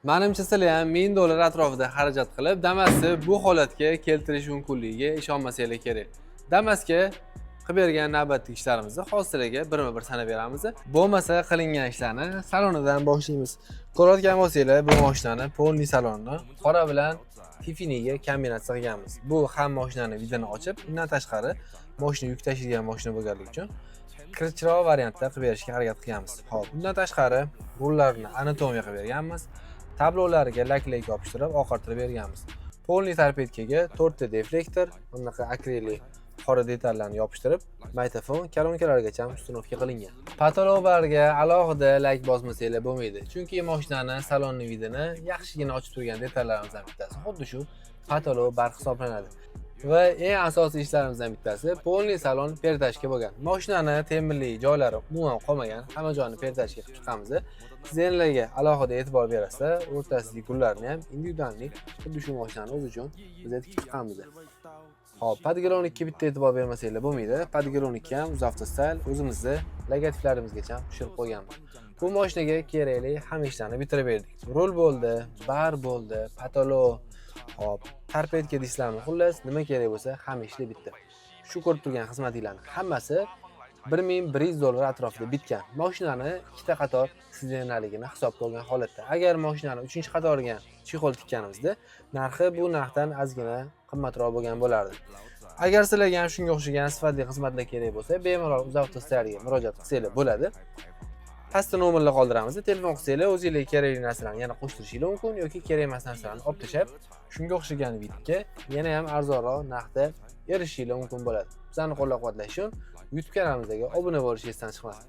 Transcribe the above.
Manimcha, sizlar ham 1000 dollar atrofida xarajat qilib, Damasni bu holatga keltirish mumkinligiga ishonmasanglar kerak. Damasga qilib bergan navbatdagi ishlarimizni hozir sizlarga birma bir sanab beramiz. Bo'lmasa, qilingan ishlarni salonidan boshlaymiz. Ko'rayotgan bo'lsanglar, bu mashinani полный salonni qora bilan Tiffanyga kombinatsiya qilganmiz. Bu ham mashinani вид ini ochib, undan tashqari mashina yuk tashiydigan mashina bo'lganligi uchun kirchiroq variantda qilib berishga harakat qilganmiz. Xo'p, undan tashqari rullarni anatomiya qilib berganmiz. Tablolariga лак yopishtirib, oqartirib berganmiz. Полный торпедка ga to'rtta deflektor, bunaqa akrilik qora detallarni yopishtirib, magnitofon kolonkalargacha установка qilingan. Потолок barga alohida лак bosmasanglar bo'lmaydi. Chunki mashinani salonni вид ini yaxshigina ochib turgan detallarimizdan bittasi xuddi shu потолок bar hisoblanadi. Va eng asosiy ishlarimizdan bittasi полный salon перетяжка bo'lgan. Mashinani temirli joylari umuman qolmagan, hamma joyini перетяжка qilib chiqamiz. Сиденье larga alohida e'tibor berasizlar, o'rtasidagi gullarni ham индивидуальный xuddi shu mashinani o'zi uchun biz tikib chiqqanmiz. Xo'p, подголовник ka bitta e'tibor bermasanglar bo'lmaydi. Подголовник ka ham UzAuto Style o'zimizni logotiplarimizgacha tushirib qo'yganmiz. Bu mashinaga kerakli hamma ishlarni bitirib berdik. Rul bo'ldi, bar bo'ldi, потолок, xo'p, торпедка deysizlarmi? Xullas, nima kerak bo'lsa, hamma ishlar bitdi. Shu ko'rib turgan xizmatinglarning hammasi 1100 dollar atrofida bitgan. Mashinani ikkita qator сиденье ligini hisobga olgan holatda. Agar mashinani uchinchi qatoriga чехол tikkanimizda, narxi bu narxdan ozgina qimmatroq bo'lgan bo'lardi. Agar sizlarga ham shunga o'xshagan sifatli xizmatlar kerak bo'lsa, bemalol UzAuto Style'ga murojaat qilsanglar bo'ladi. Pastda nomerlar qoldiramiz. Telefon qilsanglar, o'zinglarga kerakli narsalarni yana qo'shtirishinglar mumkin yoki kerak emas narsalarni olib tashlab, shunga o'xshagan вид ga yana ham arzonroq narxda erishishinglar mumkin bo'ladi. Bizani qo'llab-quvvatlash uchun YouTube kanalimizdagi obuna bo'lish esdan chiqmasin.